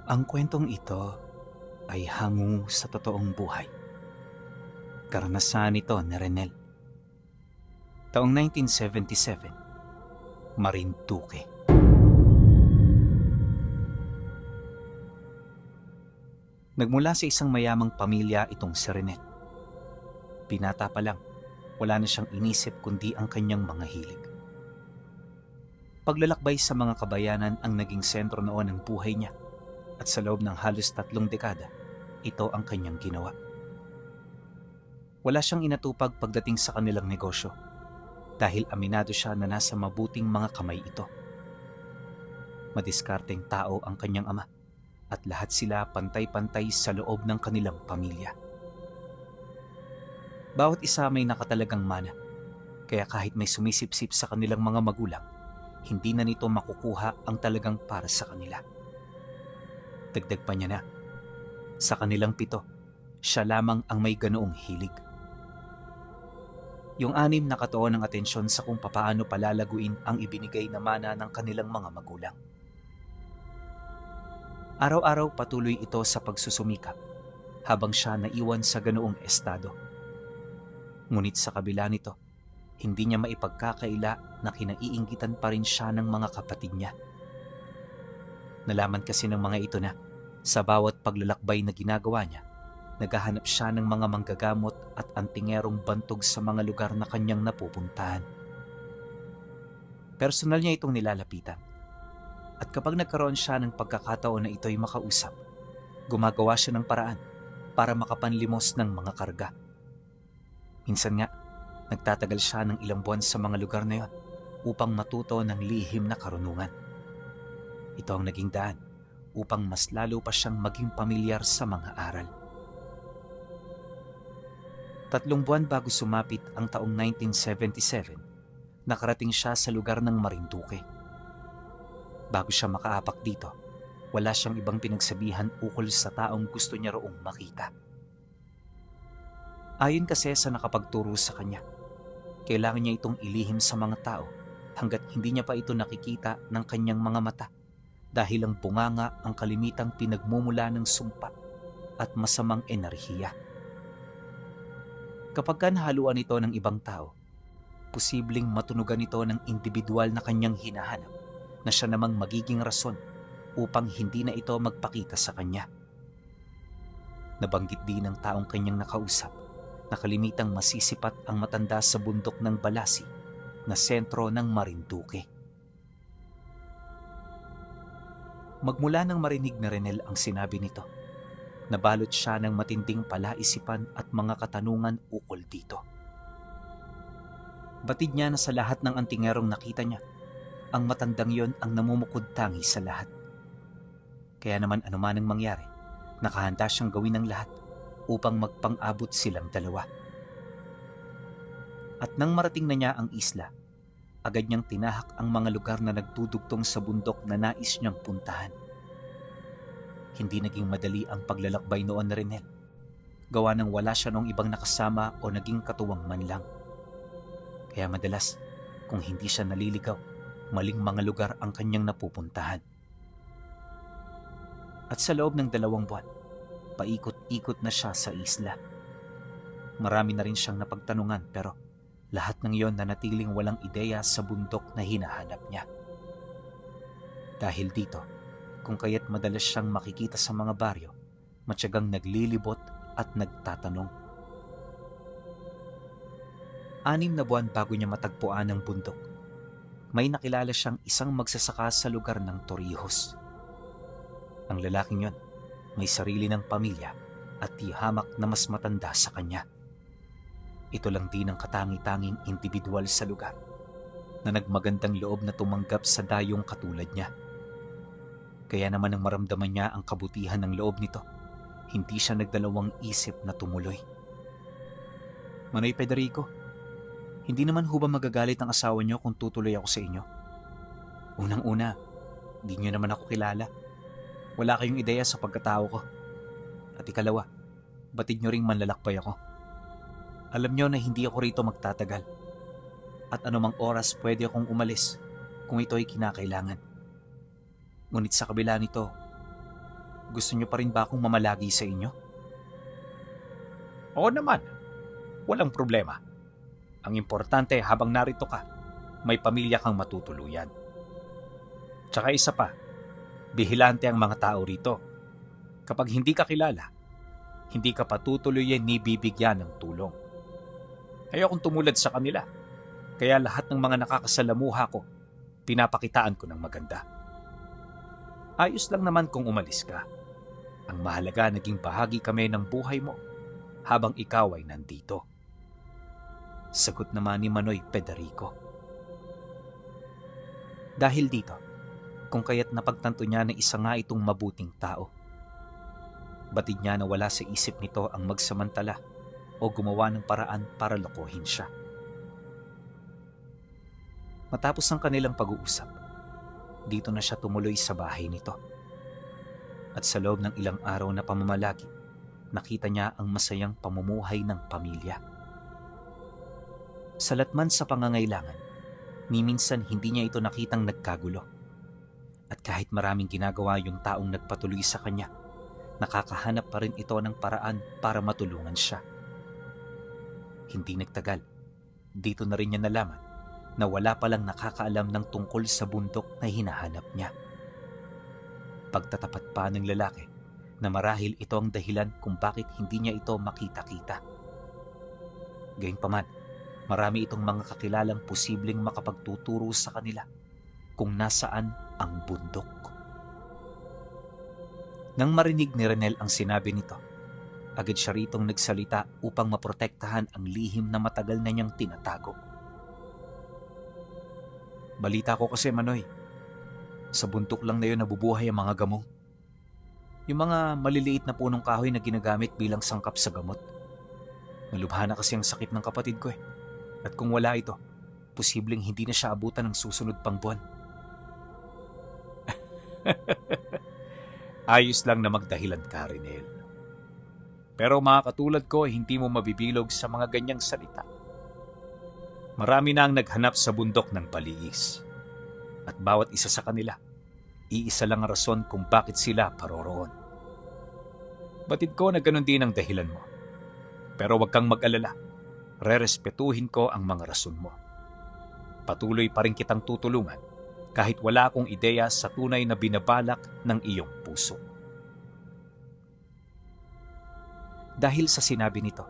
Ang kwentong ito ay hango sa totoong buhay. Karanasan ito ni Renel. Taong 1977, Marinduque. Nagmula sa isang mayamang pamilya itong si Renel. Binata pa lang, wala na siyang inisip kundi ang kanyang mga hilig. Paglalakbay sa mga kabayanan ang naging sentro noon ng buhay niya at sa loob ng halos 3 dekada, ito ang kanyang ginawa. Wala siyang inatupag pagdating sa kanilang negosyo dahil aminado siya na nasa mabuting mga kamay ito. Madiskarteng tao ang kanyang ama at lahat sila pantay-pantay sa loob ng kanilang pamilya. Bawat isa may nakatalagang mana, kaya kahit may sumisipsip sa kanilang mga magulang, hindi na nito makukuha ang talagang para sa kanila. Dagdag pa niya na, sa kanilang 7, siya lamang ang may ganoong hilig. Yung 6 nakatuon ng atensyon sa kung papaano palalaguin ang ibinigay na mana ng kanilang mga magulang. Araw-araw patuloy ito sa pagsusumikap habang siya naiwan sa ganoong estado. Ngunit sa kabila nito, hindi niya maipagkakaila na kinaiinggitan pa rin siya ng mga kapatid niya. Nalaman kasi ng mga ito na sa bawat paglalakbay na ginagawa niya, naghahanap siya ng mga manggagamot at antingerong bantog sa mga lugar na kanyang napupuntahan. Personal niya itong nilalapitan. At kapag nagkaroon siya ng pagkakataon na ito'y makausap, gumagawa siya ng paraan para makapanlimos ng mga karga. Minsan nga, nagtatagal siya ng ilang buwan sa mga lugar na yon upang matuto ng lihim na karunungan. Ito ang naging daan upang mas lalo pa siyang maging pamilyar sa mga aral. 3 buwan bago sumapit ang taong 1977, nakarating siya sa lugar ng Marinduque. Bago siya makaapak dito, wala siyang ibang pinagsabihan ukol sa taong gusto niya roong makita. Ayon kasi sa nakapagturo sa kanya, kailangan niya itong ilihim sa mga tao hanggat hindi niya pa ito nakikita ng kanyang mga mata dahil ang bunganga ang kalimitang pinagmumula ng sumpa at masamang enerhiya. Kapag nahaluan ito ng ibang tao, posibleng matunugan ito ng individual na kanyang hinahanap na siya namang magiging rason upang hindi na ito magpakita sa kanya. Nabanggit din ng taong kanyang nakausap na kalimitang masisipat ang matanda sa bundok ng Balasi na sentro ng Marinduque. Magmula nang marinig ni Renel ang sinabi nito, nabalot siya ng matinding palaisipan at mga katanungan ukol dito. Batid niya na sa lahat ng antingerong nakita niya, ang matandang yon ang namumukod tangi sa lahat. Kaya naman anuman ang mangyari, nakahanda siyang gawin ng lahat upang magpang-abot silang dalawa. At nang marating na niya ang isla, agad niyang tinahak ang mga lugar na nagdudugtong sa bundok na nais niyang puntahan. Hindi naging madali ang paglalakbay noon na Renel, gawa nang wala siya noong ibang nakasama o naging katuwang man lang. Kaya madalas, kung hindi siya naliligaw, maling mga lugar ang kanyang napupuntahan. At sa loob ng 2 buwan, paikot-ikot na siya sa isla. Marami na rin siyang napagtanungan pero lahat ng iyon nanatiling walang ideya sa bundok na hinahanap niya. Dahil dito, kung kaya't madalas siyang makikita sa mga baryo, matyagang naglilibot at nagtatanong. 6 na buwan bago niya matagpuan ang bundok, may nakilala siyang isang magsasaka sa lugar ng Torrijos. Ang lalaking yon may sarili ng pamilya at tihamak na mas matanda sa kanya. Ito lang din ang katangi-tanging individual sa lugar na nagmagandang loob na tumanggap sa dayong katulad niya. Kaya naman nang maramdaman niya ang kabutihan ng loob nito, hindi siya nagdalawang isip na tumuloy. Manoy Federico, hindi naman ho ba magagalit ang asawa niyo kung tutuloy ako sa inyo? Unang-una, di niyo naman ako kilala. Wala kayong ideya sa pagkatao ko. At ikalawa, batid niyo ring manlalakbay ako. Alam niyo na hindi ako rito magtatagal. At anumang oras pwede akong umalis kung ito ay kinakailangan. Ngunit sa kabila nito, Gusto niyo pa rin ba akong mamalagi sa inyo? Oo naman, walang problema. Ang importante habang narito ka, may pamilya kang matutuluyan. Tsaka isa pa, bihilante ang mga tao rito. Kapag hindi ka kilala, hindi ka patutuloy ni bibigyan ng tulong. Ayokong tumulad sa kanila, kaya lahat ng mga nakakasalamuha ko, pinapakitaan ko ng maganda. Ayos lang naman kung umalis ka. Ang mahalaga naging bahagi kami ng buhay mo habang ikaw ay nandito. Sagot naman ni Manoy Federico. Dahil dito, kung kaya't napagtanto niya na isa nga itong mabuting tao. Batid niya na wala sa isip nito ang magsamantala o gumawa ng paraan para lokohin siya. Matapos ang kanilang pag-uusap, dito na siya tumuloy sa bahay nito. At sa loob ng ilang araw na pamamalagi, nakita niya ang masayang pamumuhay ng pamilya. Salatman sa pangangailangan, ni minsan hindi niya ito nakitang nagkagulo. At kahit maraming ginagawa yung taong nagpatuloy sa kanya, nakakahanap pa rin ito ng paraan para matulungan siya. Hindi nagtagal, dito na rin niya nalaman na wala palang nakakaalam ng tungkol sa bundok na hinahanap niya. Pagtatapat pa ng lalaki na marahil ito ang dahilan kung bakit hindi niya ito makita-kita. Gayunpaman, marami itong mga kakilalang posibleng makapagtuturo sa kanila kung nasaan ang bundok. Nang marinig ni Renel ang sinabi nito, agad siya ritong nagsalita upang maprotektahan ang lihim na matagal na niyang tinatago. Balita ko kasi, Manoy, sa bundok lang na yun nabubuhay ang mga gamong. Yung mga maliliit na punong kahoy na ginagamit bilang sangkap sa gamot. Malubha na kasi ang sakit ng kapatid ko eh. At kung wala ito, posibleng hindi na siya abutan ng susunod pang buwan. Ayos lang na magdahilan ka, Renel. Pero mga katulad ko, hindi mo mabibilog sa mga ganyang salita. Marami na ang naghanap sa bundok ng baliis. At bawat isa sa kanila, iisa lang ang rason kung bakit sila paroroon. Batid ko na ganun din ang dahilan mo. Pero huwag kang mag-alala. Rerespetuhin ko ang mga rason mo. Patuloy pa rin kitang tutulungan kahit wala akong ideya sa tunay na binabalak ng iyong puso. Dahil sa sinabi nito,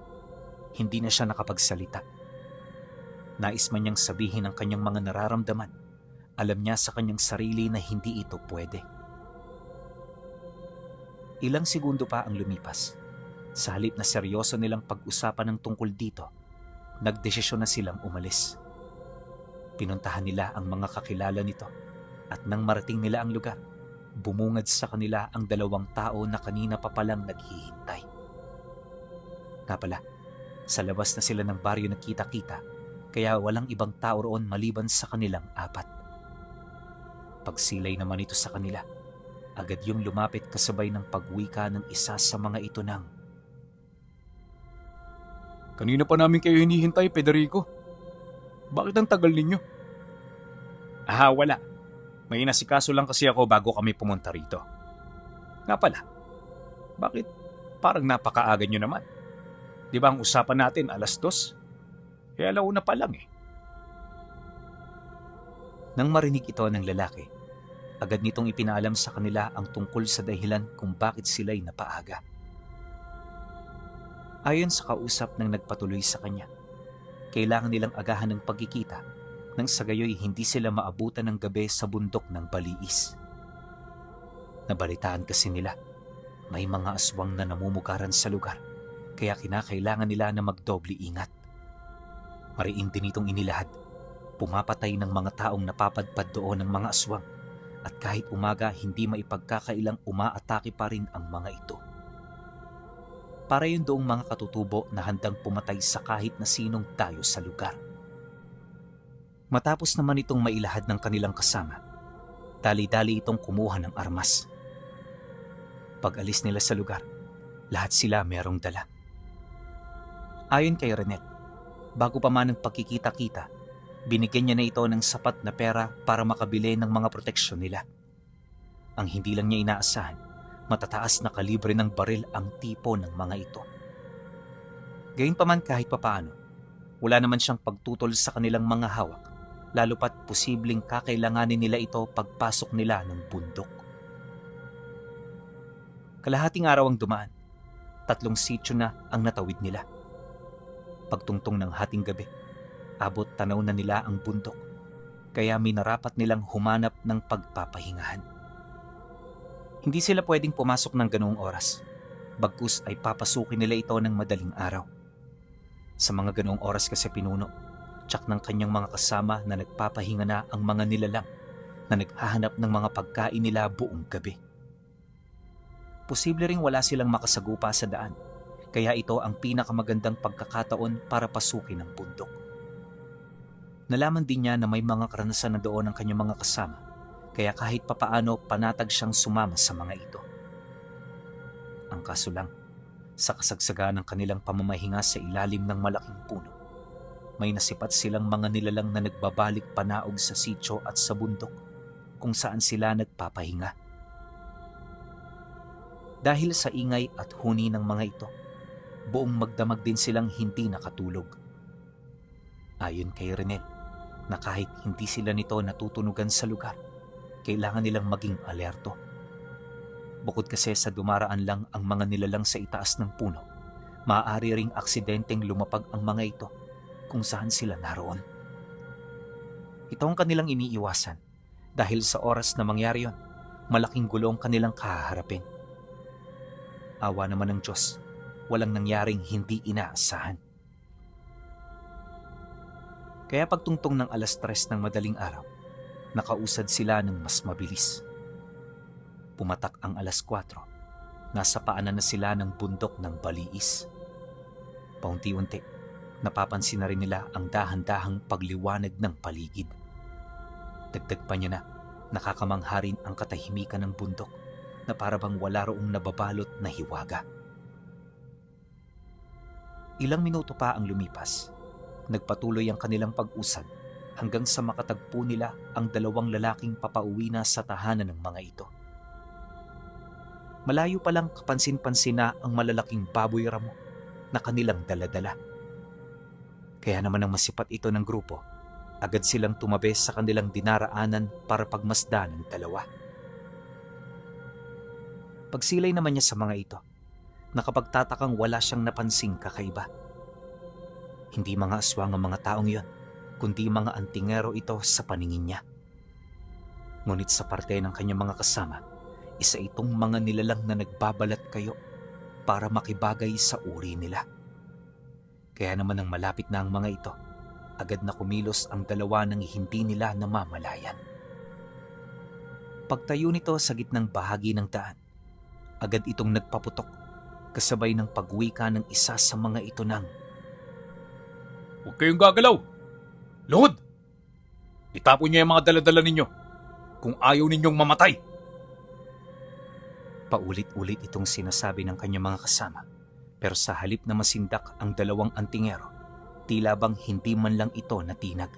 hindi na siya nakapagsalita. Nais man niyang sabihin ang kanyang mga nararamdaman. Alam niya sa kanyang sarili na hindi ito pwede. Ilang segundo pa ang lumipas. Sa halip na seryoso nilang pag-usapan ng tungkol dito, nagdesisyon na silang umalis. Pinuntahan nila ang mga kakilala nito at nang marating nila ang lugar, bumungad sa kanila ang dalawang tao na kanina pa palang naghihintay. Nga pala, sa labas na sila ng baryo nagkita-kita, kaya walang ibang tao roon maliban sa kanilang apat. Pagsilay naman ito sa kanila, agad yung lumapit kasabay ng pagwika ng isa sa mga ito ng, Kanina pa namin kayo hinihintay, Federico. Bakit ang tagal ninyo? Wala. May inasikaso lang kasi ako bago kami pumunta rito. Nga pala, bakit parang napakaaga nyo naman? Di ba ang usapan natin 2:00? Alauna pa lang eh. Nang marinig ito ng lalaki, agad nitong ipinaalam sa kanila ang tungkol sa dahilan kung bakit sila'y napaaga. Ayon sa kausap ng nagpatuloy sa kanya, kailangan nilang agahan ng pagkikita nang sa gayoy hindi sila maabutan ng gabi sa bundok ng Baliis. Nabalitaan kasi nila, may mga aswang na namumugaran sa lugar, kaya kinakailangan nila na magdoble ingat. Mariin din itong inilahad, pumapatay ng mga taong napapadpad doon ng mga aswang, at kahit umaga hindi maipagkakailang umaatake pa rin ang mga ito. Para yun doong mga katutubo na handang pumatay sa kahit na sinong dayo sa lugar. Matapos naman itong mailahad ng kanilang kasama, dali-dali itong kumuha ng armas. Pag-alis nila sa lugar, lahat sila merong dala. Ayon kay Renel, bago pa man ang pagkikita-kita, binigyan niya na ito ng sapat na pera para makabili ng mga proteksyon nila. Ang hindi lang niya inaasahan, Matataas na kalibre ng baril ang tipo ng mga ito. Gayunpaman kahit papaano, wala naman siyang pagtutol sa kanilang mga hawak, lalo pat posibleng kakailanganin nila ito pagpasok nila ng bundok. Kalahating araw ang dumaan, 3 sityo na ang natawid nila. Pagtungtong ng hating gabi, abot tanaw na nila ang bundok, kaya minarapat nilang humanap ng pagpapahingahan. Hindi sila pwedeng pumasok ng ganoong oras, bagkus ay papasukin nila ito ng madaling araw. Sa mga ganoong oras kasi pinuno, tsak ng kanyang mga kasama na nagpapahinga na ang mga nilalang na naghahanap ng mga pagkain nila buong gabi. Posible ring wala silang makasagupa sa daan, kaya ito ang pinakamagandang pagkakataon para pasukin ang bundok. Nalaman din niya na may mga karanasan na doon ang kanyang mga kasama, kaya kahit papaano panatag siyang sumama sa mga ito. Ang kaso lang, sa kasagsagan ng kanilang pamamahinga sa ilalim ng malaking puno, may nasipat silang mga nilalang na nagbabalik panaog sa sityo at sa bundok kung saan sila nagpapahinga. Dahil sa ingay at huni ng mga ito, buong magdamag din silang hindi nakatulog. Ayon kay Renel, na kahit hindi sila nito natutunugan sa lugar, kailangan nilang maging alerto. Bukod kasi sa dumaraan lang ang mga nilalang sa itaas ng puno, maaari ring aksidenteng lumapag ang mga ito kung saan sila naroon. Ito ang kanilang iniiwasan dahil sa oras na mangyari yon, malaking gulong kanilang kaharapin. Awa naman ng Diyos, walang nangyaring hindi inaasahan. Kaya pagtungtong ng 3:00 ng madaling araw, nakausad sila ng mas mabilis. Pumatak ang 4:00, nasa paanan na sila ng bundok ng Baliis. Paunti-unti, napapansin na rin nila ang dahan-dahang pagliwanag ng paligid. Dagdag pa niya na nakakamangha rin ang katahimikan ng bundok na parabang wala roong nababalot na hiwaga. Ilang minuto pa ang lumipas, nagpatuloy ang kanilang pag-usad hanggang sa makatagpo nila ang 2 lalaking papauwi na sa tahanan ng mga ito. Malayo pa lang kapansin-pansin na ang malalaking baboy ramo na kanilang daladala. Kaya naman ang masipat ito ng grupo, agad silang tumabi sa kanilang dinaraanan para pagmasdan ng 2. Pagsilay naman niya sa mga ito, nakapagtatakang wala siyang napansing kakaiba. Hindi mga aswang ang mga taong yon, kundi mga antingero ito sa paningin niya. Ngunit sa parte ng kanyang mga kasama, isa itong mga nilalang na nagbabalat kayo para makibagay sa uri nila. Kaya naman nang malapit na ang mga ito, agad na kumilos ang 2 nang hindi nila namamalayan. Pagtayo nito sa gitnang bahagi ng daan, agad itong nagpaputok kasabay ng pagwika ng isa sa mga ito ng, Huwag kayong gagalaw! Lord! Itapon niyo yung mga daladala ninyo kung ayaw ninyong mamatay! Paulit-ulit itong sinasabi ng kanyang mga kasama, pero sa halip na masindak ang 2 antingero, tila bang hindi man lang ito natinag.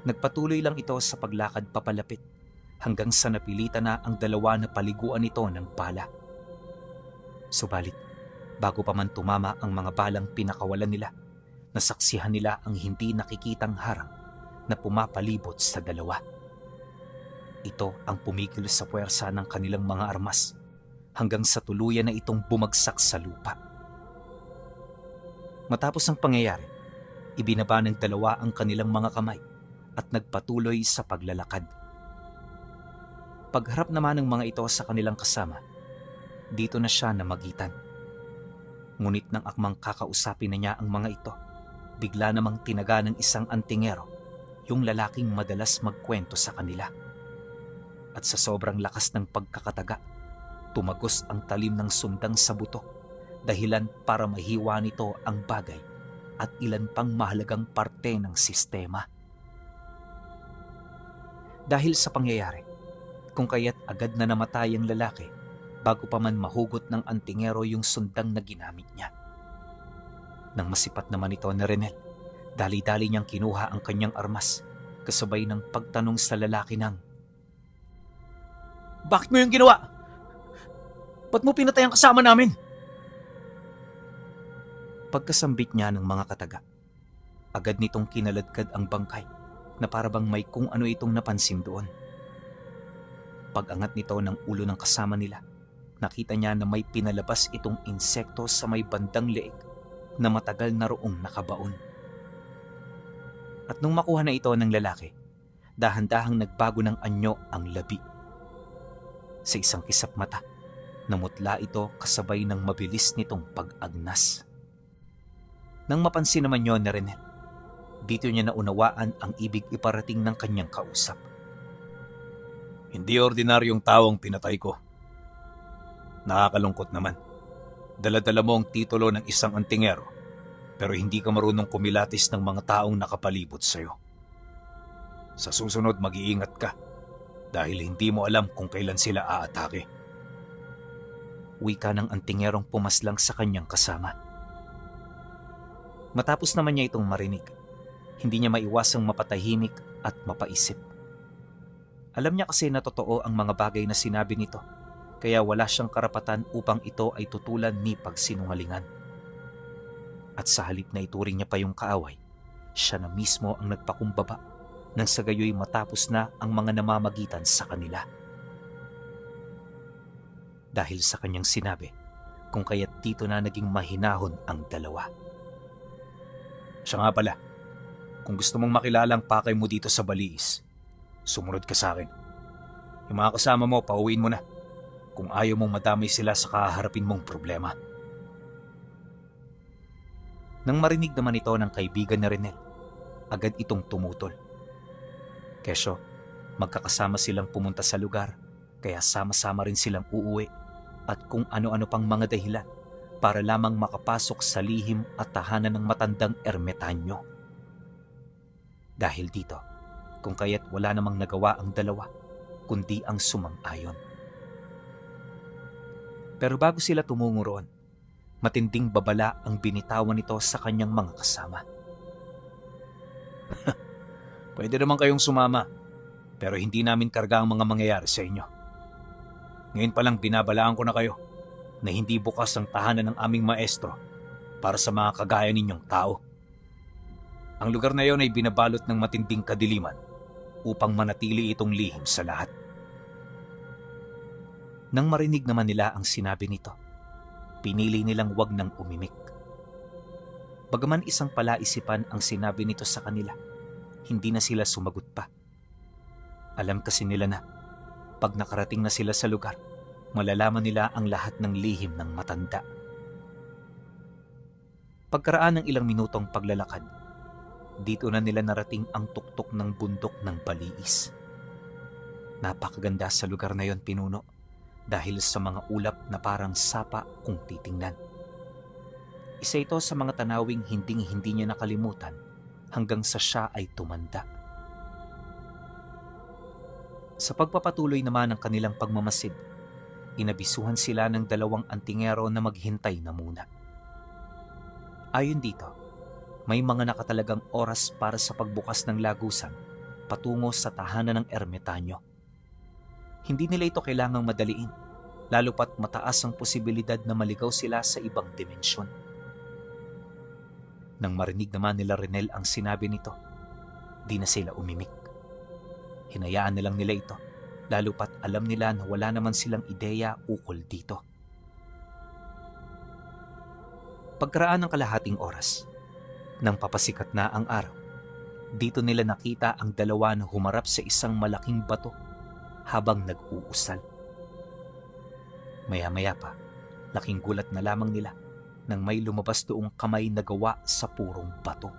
Nagpatuloy lang ito sa paglakad papalapit hanggang sa napilitan na ang 2 na paliguan ito ng bala. Subalit, bago pa man tumama ang mga balang pinakawalan nila, nasaksihan nila ang hindi nakikitang harang na pumapalibot sa 2. Ito ang pumigil sa puwersa ng kanilang mga armas hanggang sa tuluyan na itong bumagsak sa lupa. Matapos ang pangyayari, ibinaba ng 2 ang kanilang mga kamay at nagpatuloy sa paglalakad. Pagharap naman ng mga ito sa kanilang kasama, dito na siya namagitan. Ngunit nang akmang kakausapin na niya ang mga ito, bigla namang tinaga ng isang antingero yung lalaking madalas magkwento sa kanila. At sa sobrang lakas ng pagkakataga, tumagos ang talim ng sundang sa buto, dahilan para mahiwa nito ang bagay at ilan pang mahalagang parte ng sistema. Dahil sa pangyayari, kung kaya't agad na namatay ang lalaki bago pa man mahugot ng antingero yung sundang na ginamit niya. Nang masipat naman ito ni Renel, dali-dali niyang kinuha ang kanyang armas kasabay ng pagtanong sa lalaki ng, Bakit mo yung ginawa? Ba't mo pinatay ang kasama namin? Pagkasambit niya ng mga kataga, agad nitong kinaladkad ang bangkay na parabang may kung ano itong napansin doon. Pag-angat nito ng ulo ng kasama nila, nakita niya na may pinalabas itong insekto sa may bandang leeg na matagal na roong nakabaon. At nung makuha na ito ng lalaki, dahan-dahang nagbago ng anyo ang labi. Sa isang kisap mata, namutla ito kasabay ng mabilis nitong pag-agnas. Nang mapansin naman yon na Renel, dito niya naunawaan ang ibig iparating ng kanyang kausap. Hindi ordinaryong tao ang pinatay ko. Nakakalungkot naman. Dala-dala mo ang titulo ng isang antingero, pero hindi ka marunong kumilatis ng mga taong nakapalibot sa'yo. Sa susunod, mag-iingat ka dahil hindi mo alam kung kailan sila aatake. Wika ng antingerong pumaslang sa kanyang kasama. Matapos naman niya itong marinig, hindi niya maiwasang mapatahimik at mapaisip. Alam niya kasi na totoo ang mga bagay na sinabi nito, kaya wala siyang karapatan upang ito ay tutulan ni pagsinungalingan. At sa halip na ituring niya pa yung kaaway, siya na mismo ang nagpakumbaba nang sa gayoy matapos na ang mga namamagitan sa kanila. Dahil sa kanyang sinabi, kung kaya't dito na naging mahinahon ang dalawa. Siya nga pala, kung gusto mong makilala ang pakay mo dito sa Baliis, sumunod ka sa akin. Yung mga kasama mo, pauwiin mo na kung ayaw mong madamay sila sa kaharapin mong problema. Nang marinig naman ito ng kaibigan ni Renel, agad itong tumutol. Kesyo, magkakasama silang pumunta sa lugar, kaya sama-sama rin silang uuwi at kung ano-ano pang mga dahilan para lamang makapasok sa lihim at tahanan ng matandang ermetanyo. Dahil dito, kung kaya't wala namang nagawa ang dalawa, kundi ang sumang-ayon. Pero bago sila tumungo roon, matinding babala ang binitawan nito sa kanyang mga kasama. Pwede naman kayong sumama, pero hindi namin karga ang mga mangyayari sa inyo. Ngayon palang binabalaan ko na kayo na hindi bukas ang tahanan ng aming maestro para sa mga kagaya ninyong tao. Ang lugar na iyon ay binabalot ng matinding kadiliman upang manatili itong lihim sa lahat. Nang marinig naman nila ang sinabi nito, pinili nilang wag nang umimik. Bagaman isang palaisipan ang sinabi nito sa kanila, hindi na sila sumagot pa. Alam kasi nila na, pag nakarating na sila sa lugar, malalaman nila ang lahat ng lihim ng matanda. Pagkaraan ng ilang minutong paglalakad, dito na nila narating ang tuktok ng bundok ng Baliis. Napakaganda sa lugar na yon, pinuno, dahil sa mga ulap na parang sapa kung titingnan. Isa ito sa mga tanawing hinding-hindi niya nakalimutan hanggang sa siya ay tumanda. Sa pagpapatuloy naman ng kanilang pagmamasid, inabisuhan sila ng dalawang antingero na maghintay na muna. Ayon dito, may mga nakatalagang oras para sa pagbukas ng lagusan patungo sa tahanan ng ermetanyo. Hindi nila ito kailangang madaliin, lalo pat mataas ang posibilidad na maligaw sila sa ibang dimensyon. Nang marinig naman nila Renel ang sinabi nito, di na sila umimik. Hinayaan na lang nila ito, lalo pat alam nila na wala naman silang ideya ukol dito. Pagkaraan ng kalahating oras, nang papasikat na ang araw, dito nila nakita ang dalawa na humarap sa isang malaking bato habang nag-uusal. Maya-maya pa, laking gulat na lamang nila nang may lumabas doong kamay na gawa sa purong bato.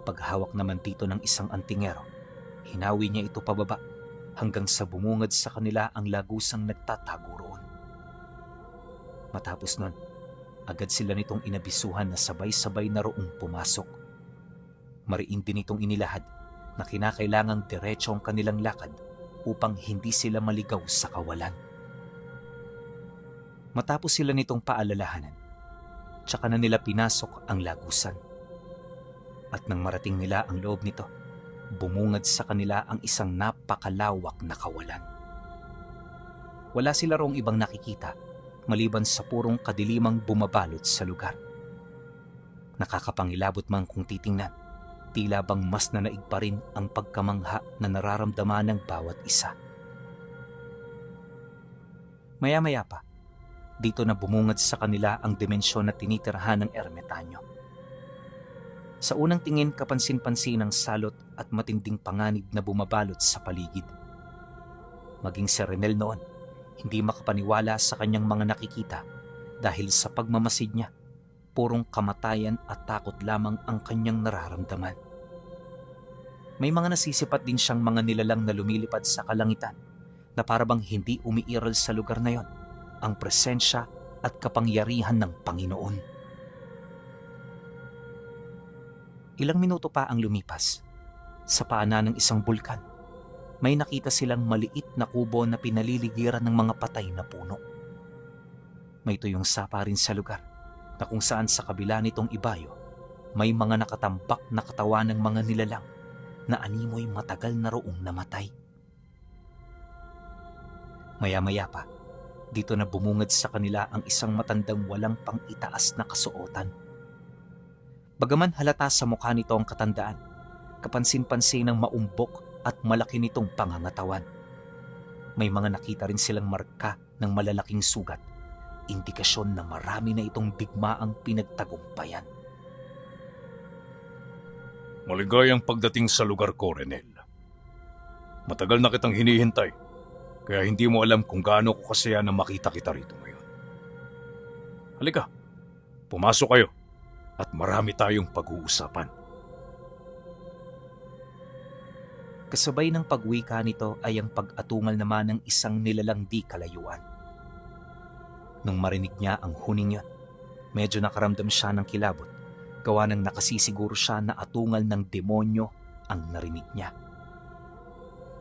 Paghawak naman dito ng isang antingero, hinawi niya ito pababa hanggang sa bumungad sa kanila ang lagusang nagtatago roon. Matapos nun, agad sila nitong inabisuhan na sabay-sabay na roong pumasok. Mariin din itong inilahad na kinakailangang diretso ang kanilang lakad upang hindi sila maligaw sa kawalan. Matapos sila nitong paalalahanan, tsaka na nila pinasok ang lagusan. At nang marating nila ang loob nito, bumungad sa kanila ang isang napakalawak na kawalan. Wala sila rong ibang nakikita maliban sa purong kadilimang bumabalot sa lugar. Nakakapangilabot man kung titingnan, tila bang mas nanaig pa rin ang pagkamangha na nararamdaman ng bawat isa. Maya-maya pa, dito na bumungad sa kanila ang dimensyon na tinitirahan ng ermitanyo. Sa unang tingin, kapansin-pansin ang salot at matinding panganib na bumabalot sa paligid. Maging si Renel noon, hindi makapaniwala sa kanyang mga nakikita dahil sa pagmamasid niya, purong kamatayan at takot lamang ang kanyang nararamdaman. May mga nasisipat din siyang mga nilalang na lumilipad sa kalangitan na parabang hindi umiiral sa lugar na yon ang presensya at kapangyarihan ng Panginoon. Ilang minuto pa ang lumipas. Sa paanan ng isang bulkan, may nakita silang maliit na kubo na pinaliligiran ng mga patay na puno. May tuyong sapa rin sa lugar na kung saan sa kabila nitong ibayo, may mga nakatambak na katawan ng mga nilalang na animoy matagal na roong namatay. Maya-maya pa, dito na bumungad sa kanila ang isang matandang walang pang-itaas na kasuotan. Bagaman halata sa mukha nito ang katandaan, kapansin-pansin ng maumbok at malaki nitong pangangatawan. May mga nakita rin silang marka ng malalaking sugat, indikasyon na marami na itong digmaang pinagtagumpayan. Maligayang pagdating sa lugar ko, Renel. Matagal na kitang hinihintay, kaya hindi mo alam kung gaano ko kasaya na makita kita rito ngayon. Halika, pumasok kayo at marami tayong pag-uusapan. Kasabay ng pagwika nito ay ang pag-atungal naman ng isang nilalang di kalayuan. Nung marinig niya ang huning yon, medyo nakaramdam siya ng kilabot, gawa ng nakasisiguro siya na atungal ng demonyo ang narinig niya.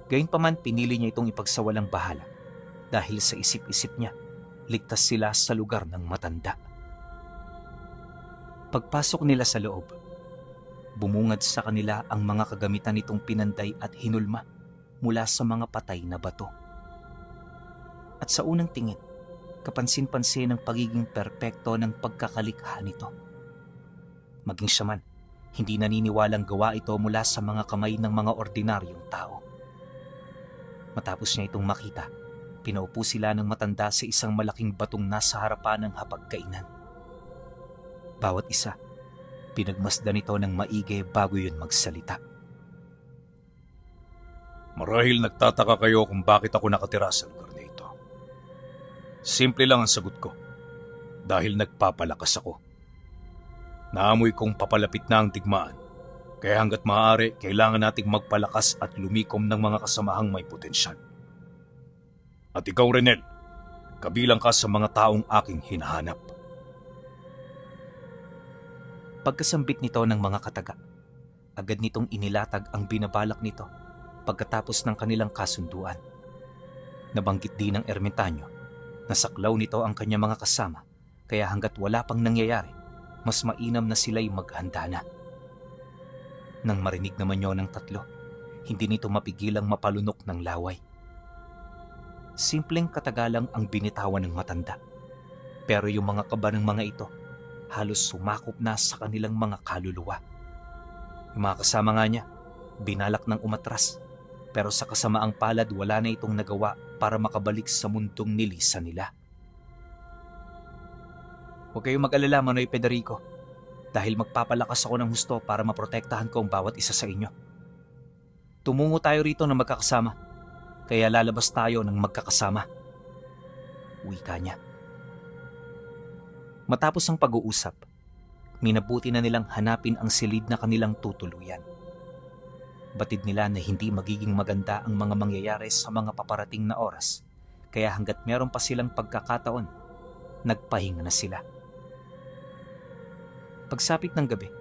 Gayunpaman pinili niya itong ipagsawalang bahala dahil sa isip-isip niya, ligtas sila sa lugar ng matanda. Pagpasok nila sa loob, bumungad sa kanila ang mga kagamitan nitong pinanday at hinulma mula sa mga patay na bato. At sa unang tingin, kapansin-pansin ang pagiging perpekto ng pagkakalikha nito. Maging siya man, hindi naniniwalang gawa ito mula sa mga kamay ng mga ordinaryong tao. Matapos niya itong makita, pinaupo sila ng matanda sa isang malaking batong nasa harapan ng hapagkainan. Bawat isa, pinagmasdan ito ng maigi bago yun magsalita. Marahil nagtataka kayo kung bakit ako nakatira sa lugar na ito. Simple lang ang sagot ko. Dahil nagpapalakas ako. Naamoy kong papalapit na ang digmaan. Kaya hanggat maaari, kailangan nating magpalakas at lumikom ng mga kasamahang may potensyal. At ikaw, Renel, kabilang ka sa mga taong aking hinahanap. Pagkasambit nito ng mga kataga, agad nitong inilatag ang binabalak nito pagkatapos ng kanilang kasunduan. Nabanggit din ng ermitanyo na saklaw nito ang kanyang mga kasama, kaya hanggat wala pang nangyayari, mas mainam na sila'y maghanda na. Nang marinig naman yun ng tatlo, hindi nito mapigilang mapalunok ng laway. Simpleng katagalang ang binitawan ng matanda, pero yung mga kaba ng mga ito halos sumakop na sa kanilang mga kaluluwa. Yung mga kasama nga niya, binalak ng umatras, pero sa kasamaang palad wala na itong nagawa para makabalik sa mundong nilisan nila. Huwag kayong mag-alala, Manoy Federico, dahil magpapalakas ako ng husto para maprotektahan ko ang bawat isa sa inyo. Tumungo tayo rito ng magkakasama, kaya lalabas tayo ng magkakasama. Wika niya. Matapos ang pag-uusap, minabuti na nilang hanapin ang silid na kanilang tutuluyan. Batid nila na hindi magiging maganda ang mga mangyayari sa mga paparating na oras, kaya hanggat meron pa silang pagkakataon, nagpahinga na sila. Pagsapit ng gabi,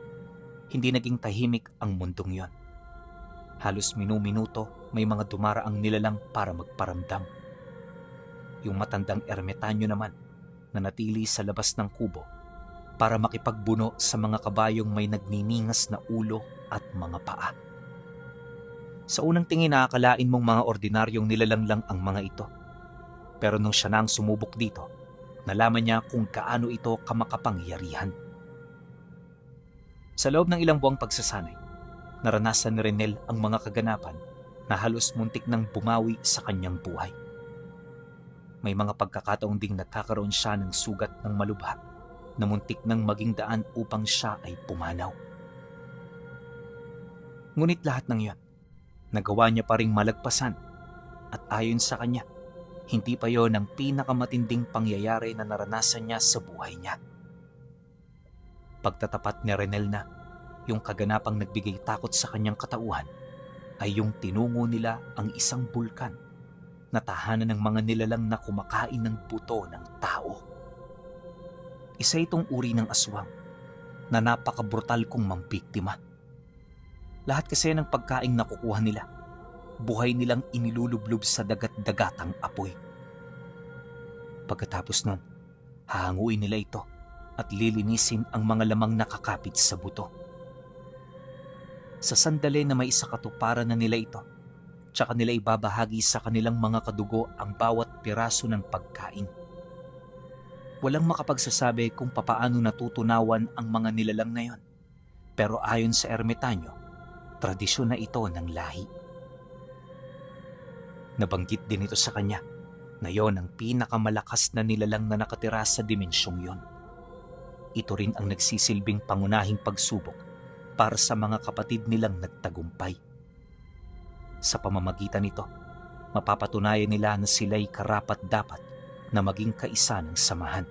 hindi naging tahimik ang mundong yon. Halos minu-minuto may mga dumaraang nilalang para magparamdam. Yung matandang ermitanyo naman, nanatili sa labas ng kubo para makipagbuno sa mga kabayong may nagniningas na ulo at mga paa. Sa unang tingin, nakakalain mong mga ordinaryong nilalang lang ang mga ito. Pero nung siya na ang sumubok dito, nalaman niya kung gaano ito kamakapangyarihan. Sa loob ng ilang buwang pagsasanay, naranasan ni Renel ang mga kaganapan na halos muntik nang bumawi sa kanyang buhay. May mga pagkakataong ding nagkakaroon siya ng sugat ng malubha na muntik nang maging daan upang siya ay pumanaw. Ngunit lahat ng iyon, nagawa niya pa ring malagpasan at ayon sa kanya, hindi pa yon ang pinakamatinding pangyayari na naranasan niya sa buhay niya. Pagtatapat ni Renel na yung kaganapang nagbigay takot sa kanyang katauhan ay yung tinungo nila ang isang bulkan na tahanan ng mga nilalang na kumakain ng buto ng tao. Isa itong uri ng aswang na napakabrutal kong mambiktima. Lahat kasi ng pagkaing nakukuha nila, buhay nilang inilulublob sa dagat-dagatang apoy. Pagkatapos nun, hahanguin nila ito at lilinisin ang mga lamang nakakapit sa buto. Sa sandali na may isakatuparan na nila ito, tsaka nila ibabahagi sa kanilang mga kadugo ang bawat piraso ng pagkain. Walang makapagsasabi kung papaano natutunawan ang mga nilalang na yon. Pero ayon sa ermitanyo, tradisyon na ito ng lahi. Nabanggit din ito sa kanya na yon ang pinakamalakas na nilalang na nakatira sa dimensyong yon. Ito rin ang nagsisilbing pangunahing pagsubok para sa mga kapatid nilang nagtagumpay. Sa pamamagitan nito, mapapatunayan nila na sila'y karapat-dapat na maging kaisa ng samahan.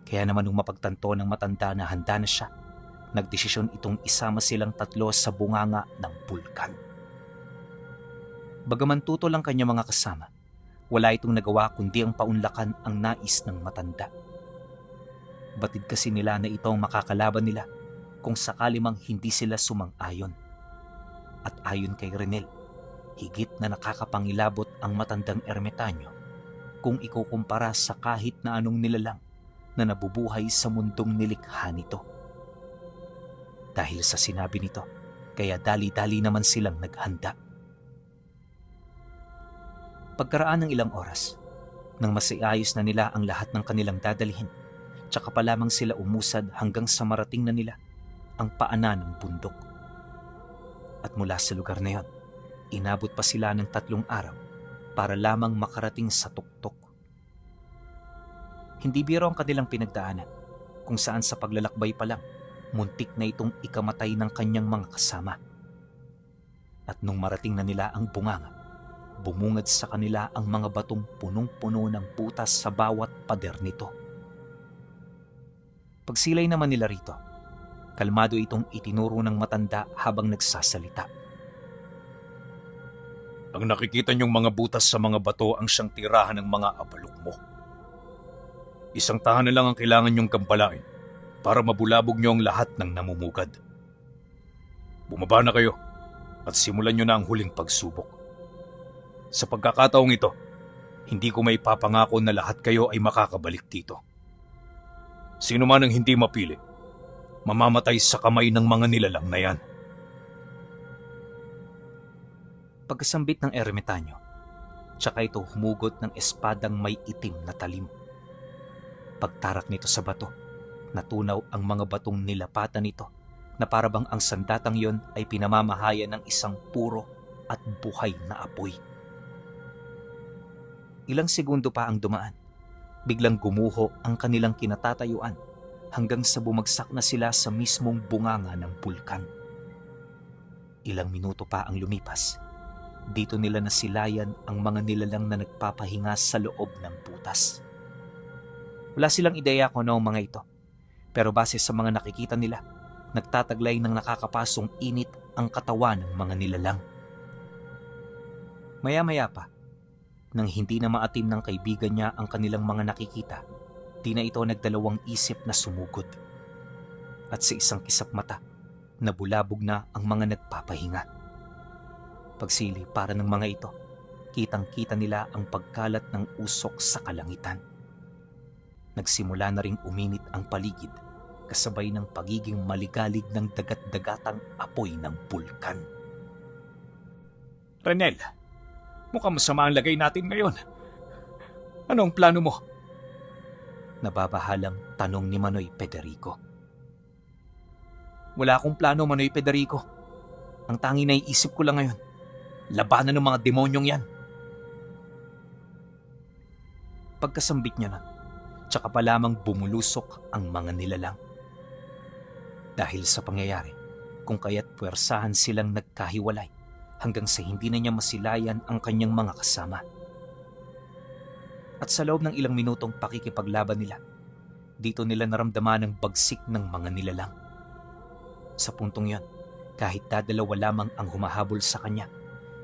Kaya naman nung mapagtanto ng matanda na handa na siya, nagdesisyon itong isama silang tatlo sa bunganga ng bulkan. Bagaman tutol ang kanyang mga kasama, wala itong nagawa kundi ang paunlakan ang nais ng matanda. Batid kasi nila na ito ang makakalaban nila kung sakali mang hindi sila sumang-ayon. At ayon kay Renel, higit na nakakapangilabot ang matandang ermitanyo kung ikukumpara sa kahit na anong nilalang na nabubuhay sa mundong nilikha nito. Dahil sa sinabi nito, kaya dali-dali naman silang naghanda. Pagkaraan ng ilang oras, nang masiayos na nila ang lahat ng kanilang dadalhin, tsaka pa lamang sila umusad hanggang sa marating na nila ang paanan ng bundok. At mula sa lugar na yon, inabot pa sila ng 3 araw para lamang makarating sa tuktok. Hindi biro ang kanilang pinagdaanan, kung saan sa paglalakbay pa lang, muntik na itong ikamatay ng kanyang mga kasama. At nung marating na nila ang bunganga, bumungad sa kanila ang mga batong punong-puno ng butas sa bawat pader nito. Pagsilay naman nila rito, kalmado itong itinuro ng matanda habang nagsasalita. Ang nakikita niyong mga butas sa mga bato ang siyang tirahan ng mga abalok mo. Isang tahanan lang ang kailangan niyong gambalain para mabulabog niyo ang lahat ng namumugad. Bumaba na kayo at simulan niyo na ang huling pagsubok. Sa pagkakataong ito, hindi ko may papangako na lahat kayo ay makakabalik dito. Sino man ang hindi mapili, mamamatay sa kamay ng mga nilalang na yan. Pagkasambit ng ermitanyo, tsaka ito humugot ng espadang may itim na talim. Pagtarak nito sa bato, natunaw ang mga batong nilapatan nito na parabang ang sandatang yon ay pinamamahayan ng isang puro at buhay na apoy. Ilang segundo pa ang dumaan, biglang gumuho ang kanilang kinatatayuan hanggang sa bumagsak na sila sa mismong bunganga ng bulkan. Ilang minuto pa ang lumipas, dito nila nasilayan ang mga nilalang na nagpapahinga sa loob ng butas. Wala silang ideya kung ano ang mga ito, pero base sa mga nakikita nila, nagtataglay ng nakakapasong init ang katawan ng mga nilalang. Maya-maya pa, nang hindi na maatim ng kaibigan niya ang kanilang mga nakikita, di na ito nagdalawang isip na sumugod. At sa isang kisap mata, nabulabog na ang mga nagpapahinga. Pagsili para ng mga ito, kitang-kita nila ang pagkalat ng usok sa kalangitan. Nagsimula na ring uminit ang paligid, kasabay ng pagiging maligalig ng dagat-dagatang apoy ng bulkan. Renel, mukhang masama ang lagay natin ngayon. Ano ang plano mo? Nababahalang tanong ni Manoy Federico. Wala akong plano, Manoy Federico. Ang tanging naiisip ko lang ngayon, labanan ng mga demonyong yan. Pagkasambit niya nun, tsaka pa lamang bumulusok ang mga nilalang. Dahil sa pangyayari, kung kaya't puwersahan silang nagkahiwalay hanggang sa hindi na niya masilayan ang kanyang mga kasama. At sa loob ng ilang minutong pakikipaglaban nila, dito nila naramdaman ang bagsik ng mga nilalang. Sa puntong yon, kahit dadalawa lamang ang humahabol sa kanya,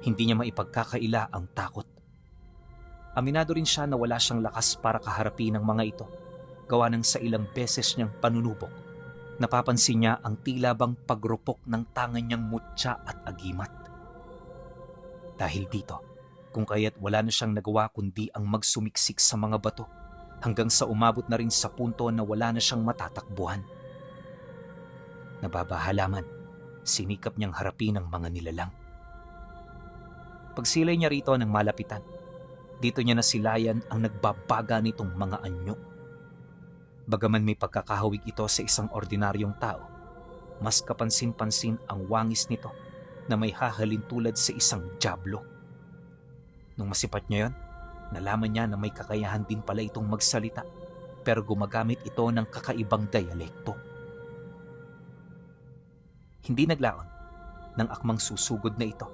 hindi niya maipagkakaila ang takot. Aminado rin siya na wala siyang lakas para kaharapin ang mga ito, gawa ng sa ilang beses niyang panunubok. Napapansin niya ang tila bang pagrupok ng tangan niyang mutya at agimat. Dahil dito, kung kaya't wala na siyang nagawa kundi ang magsumiksik sa mga bato hanggang sa umabot na rin sa punto na wala na siyang matatakbuhan. Nababahalaman, sinikap niyang harapin ang mga nilalang. Pagsilay niya rito ng malapitan, dito niya nasilayan ang nagbabaga nitong mga anyo. Bagaman may pagkakahawig ito sa isang ordinaryong tao, mas kapansin-pansin ang wangis nito na may hahalin tulad sa isang dyablo. Nung masipat niya yon, nalaman niya na may kakayahan din pala itong magsalita, pero gumagamit ito ng kakaibang dialekto. Hindi naglaon, nang akmang susugod na ito,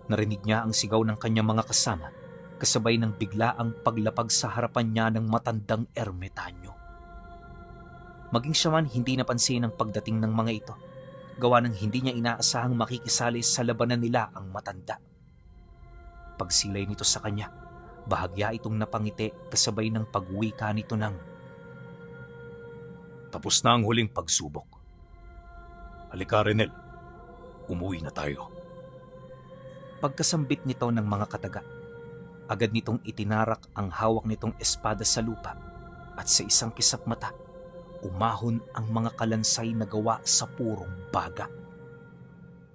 narinig niya ang sigaw ng kanyang mga kasama, kasabay ng biglaang paglapag sa harapan niya ng matandang ermitanyo. Maging siya man hindi napansin ang pagdating ng mga ito, gawa ng hindi niya inaasahang makikisali sa labanan nila ang matanda. Pagsilay nito sa kanya, bahagya itong napangiti kasabay ng pagwika nito ng, Tapos na ang huling pagsubok. Halika, Renel. Umuwi na tayo. Pagkasambit nito ng mga kataga, agad nitong itinarak ang hawak nitong espada sa lupa at sa isang kisap mata, umahon ang mga kalansay na gawa sa purong baga.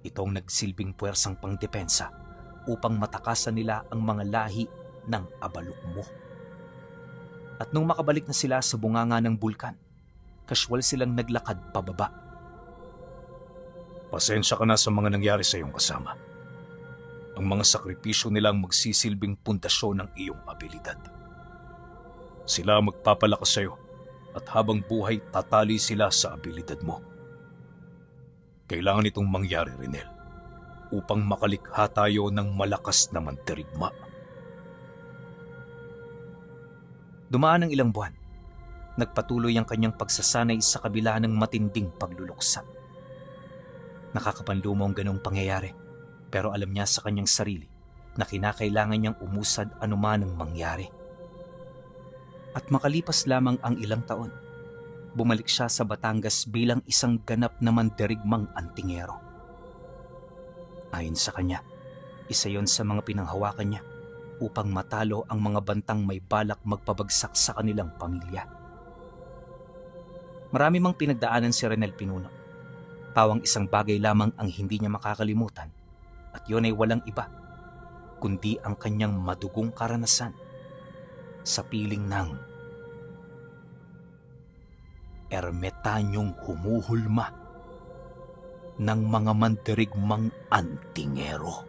Itong nagsilbing puwersang pangdepensa upang matakasan nila ang mga lahi ng abalukmo. At nung makabalik na sila sa bunganga ng bulkan, kaswal silang naglakad pababa. Pasensya ka na sa mga nangyari sa iyong kasama. Ang mga sakripisyo nilang magsisilbing pundasyon ng iyong abilidad. Sila magpapalakas sa iyo at habang buhay tatali sila sa abilidad mo. Kailangan itong mangyari, Renel, upang makalikha tayo ng malakas na mandirigma. Dumaan ang ilang buwan. Nagpatuloy ang kanyang pagsasanay sa kabila ng matinding pagluluksa. Nakakapanlumo ang ganong pangyayari, pero alam niya sa kanyang sarili na kinakailangan niyang umusad anuman ang mangyari. At makalipas lamang ang ilang taon, bumalik siya sa Batangas bilang isang ganap na mandirigmang antingero. Ayon sa kanya, isa yon sa mga pinanghawakan niya upang matalo ang mga bantang may balak magpabagsak sa kanilang pamilya. Marami mang pinagdaanan si Renel Pinuno. Pawang isang bagay lamang ang hindi niya makakalimutan, at yun ay walang iba, kundi ang kanyang madugong karanasan sa piling ng ermitanyong humuhulma ng mga mandirigmang antingero.